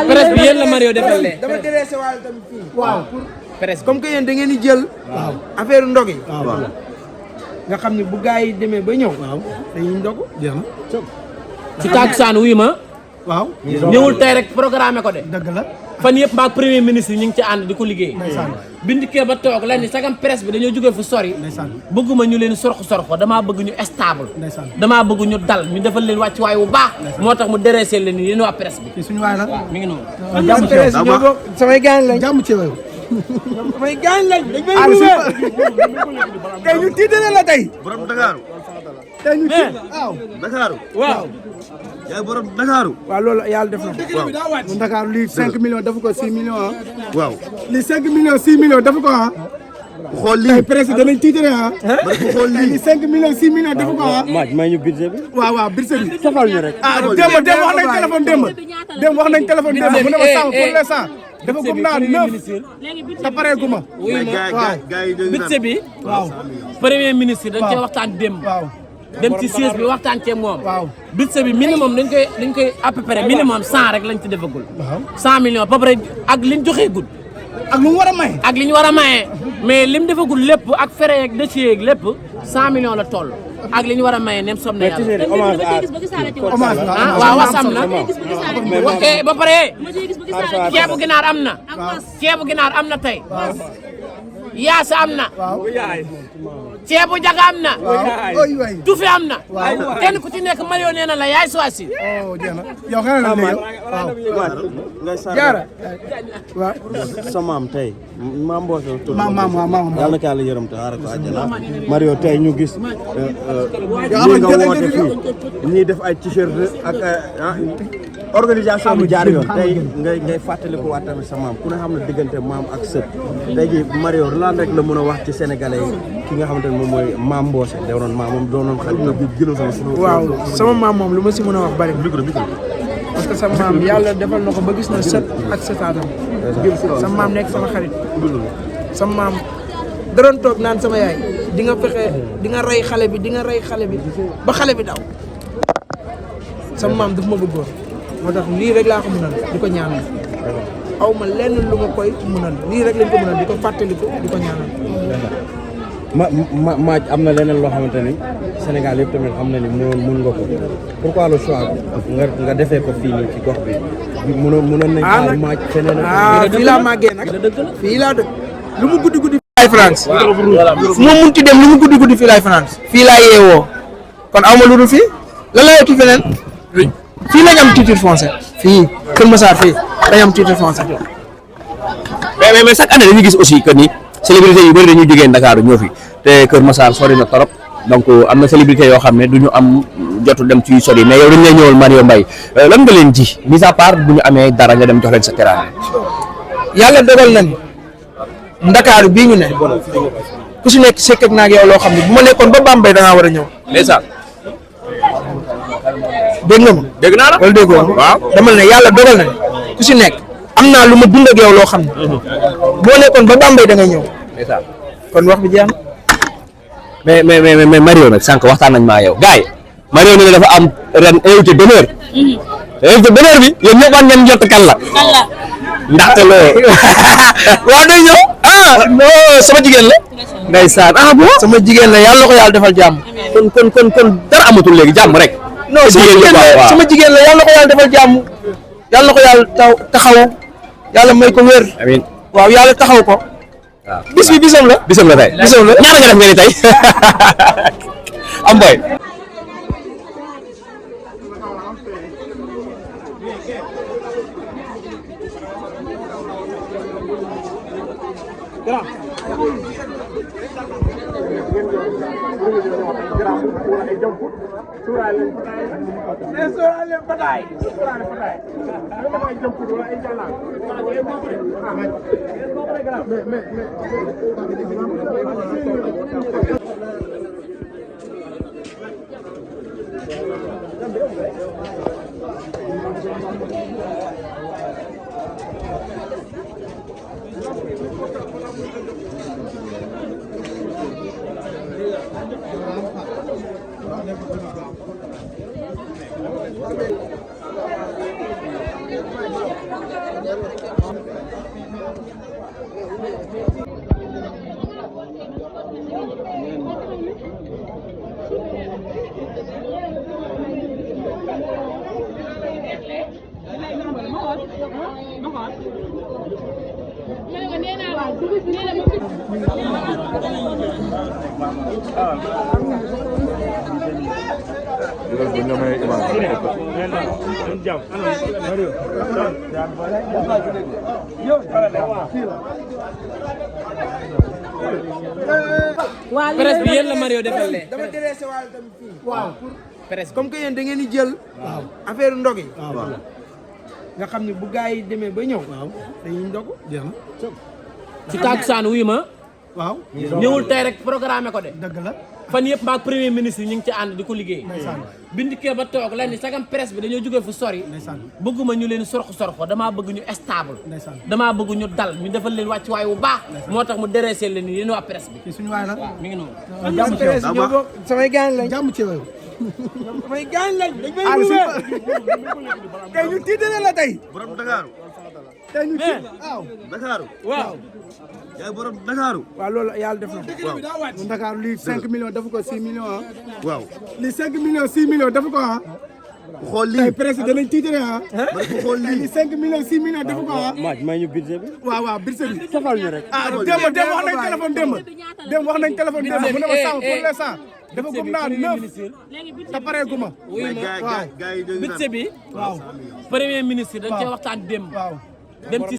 presse bi yéen la Mario defal lee dama dressé waale tamit fii waaw presse comme que yéen da ngeen di jël affaire ndog yi nga xam ne bu gars yi demee ba ñëw dañuy ndog jeex na ci takkusaan wuyu ma waaw ñëwul tey rek programmé ko de dëgg la fan yëpp maag premier ministre ñu ngi ci ànd di ko liggéey bindikee ba toog lan ni sagam presse bi dañoo jógee fu sori bëgguma ñu leen sorxo damaa bëgg ñu stable damaa bëgg ñu dal ñu defal leen wàcc waay bu baax moo tax mu dressé leen ni yéen waa presse bi suñu waay la mi ngi noonu jàmm ci yow samay gaañ lañ jàmm ci yow samay gaañ lañ dañ may ruwee tey ñu tiitale la tey borom Dakaru tey ñu tiit waaw Dakaru waaw yaay borom Dakaru waaw loolu yàlla def na ko Dakaru lii 5 millions dafa ko 6 millions ah waaw lii 5 millions 6 millions dafa ko ah xool tey lii presse danañ tiitale ah xool lii lii 5 millions 6 millions dafa ko ah maaj may ñu budget bi waaw waaw budget bi safal ñu rek ah démb wax nañ téléphone démb wax nañ téléphone démb mu ne ma sànq pour l'instant dafa gum naa 9 te pareegu ma wuyu ma gars yi dégg budget bi waaw premier ministre dañ cee waxtaan démb waaw dem ci siège bi waxtaan cee moom waaw budget bi minimum dañ koy à peu près minimum 100 rek lañ ci defagul 100 millions ba pare ak liñ joxee gud ak lu mu war a may ak li ñu war a maye mais lim defagul lépp ak fere yeeg dossier yeeg lépp 100 millions la toll ak li ñu war a maye nem som na yàlla hommage ah waaw wasam na ok ba pare ceebu ginaar am na ceebu ginaar am na tey yaasa am na ceebu jaga am na oy way tufi am na kenn ku ci nekk Mario nee na la yaay choisir oh jeex na yow xanaa la léegi waaw ngay jaara waaw sa maam tey maam Mbossé maam yàlla na ko yàlla yërëm te xaaral ko àjjana Mario tey ñu gis lii nga woote fii ñii def ay t-shirt ak organisation bu jaar yoon tey ngay fàttaliku waat tamit sa maam ku ne xam ne diggante maam ak sët tey ji Mario lan rek la mën a wax ci sénégalais yi ki nga xamante ne moom mooy maam Mbossé doonoon maamam doonoon xarit bi jëloon sama suñu waaw sama maam moom lu ma si mën a wax bari parce que sama maam yàlla defal na ko ba gis na sët ak sëtaatam sama maam nekk sama xarit sama maam da doon toog naan sama yaay di nga fexe di nga rey xale bi di nga rey xale bi ba xale bi daw sama maam daf ma bëggoon moo tax lii rek laa ko mënal di ko ñaanal aw ma lenn lu ma koy mënal lii rek lañ ko mënal di ko fàttaliku di ko ñaanal maaj am na leneen loo xamante ni Sénégal yëpp tamit xam na ni mën nga ko pourquoi le choix nga defee ko fii nii ci gox bi mënoon nañ xaar maaj feneen fii laa màggee nag fii laa dëkk lu mu guddi guddi fii laay France fu ma munti dem lu mu guddi guddi fii laay France fii laa yeewoo kon aw ma lu dul fii lan laa yokki feneen fii lañ am titre foncier fii Kër Massar fii lañ am titre foncier mais chaque année dañuy gis aussi que ni célébrité yu bëri dañuy jógee Ndakaaru ñëw fi te Kër Massar sori na torop donc am na célébrité yoo xam ne du ñu am jotu dem ci sori mais yow dañ lay ñëwal Mario Mbaye lan nga leen ji mis à part bu ñu amee dara nga dem jox leen sa teraanga. yàlla dogal na ni Ndakaaru bii ñu ne ku si nekk sekk ak naag yow loo xam ne bu ma nekkoon ba Bambey da ngaa war a ñëw. ndeysaan. dégg nga ma. dégg naa la wala déggoo ma. waaw dama ne yàlla dogal na ni ku si nekk am naa lu ma dund ak yow loo xam ne. boo nekkoon ba Bambey da ngay ñëw. ndeysaan. kon wax bi jeex na. mais Mario nag sànq waxtaan nañ maa yow gars yi Mario ne dafa am ren invité d'honneur. invité d'honneur bi yéen ñëpp war ngeen jot kan la. ndaxte loolu. waaw day ñëw. ah non sama jigéen la. ndeysaan ah bon. sama jigéen la yàlla na ko yàlla defal jàmm. kon dara amatul léegi jàmm rek. non sama jigéen la yàlla na ko yàlla defal jàmm. yàlla na ko yàlla taxawu. yàlla may ko wér. amiin waaw yàlla taxaw ko. bis bi bisam la tey ñaata nga def ngeen ni tey am boy presse bi yéen la Mario defal lee dama dressé waale tamit fii. waaw presse comme que yéen da ngeen di jël. affaire ndog yi. nga xam ne bu gars yi demee ba ñëw. dañuy ndog. jeex na. ci takkusaan wuyu ma waaw. ñëwul tey rek programmé ko de dëgg la. fan yëpp maag premier ministre ñu ngi ci ànd di ko liggéey bindikee ba toog leen ni sagam presse bi dañoo jógee fu sori bëgguma ñu leen sorxo damaa bëgg ñu stable damaa bëgg ñu dal ñu defal leen wàcc waay bu baax moo tax mu dressé leen ni yéen waa presse bi suñu waay la. mi ngi noonu jàmm ci yow ñoo bokk samay gaañ lañ. jàmm ci yow. samay gaañ lañ. dañ may nuyu tey ñu tiitale la tey. borom Dakaru. tey ñu tiit waaw. Dakaru. waaw yaay borom Dakaru. waaw loolu yàlla def na. waaw. mu Dakar lii 5 millions dafa ko 6 millions ah. waaw. lii 5 millions 6 millions dafa ko ah. ku xool tey lii. presse danañ tiitale ah. man ku xool lii lii. 5 millions 6 millions dafa ko ah. maaj may ñu budget bi waaw waaw birse bi. safal ñu rek ah démb wax nañ téléphone démb. démb wax nañ téléphone démb mu ne ma sànq pour l'instant. dafa gëm naa 9 te pareegu ma. wuyu mais ma gars yi gars yi budget bi waaw. premier ministre dañ cee waxtaan démb waaw. dem ci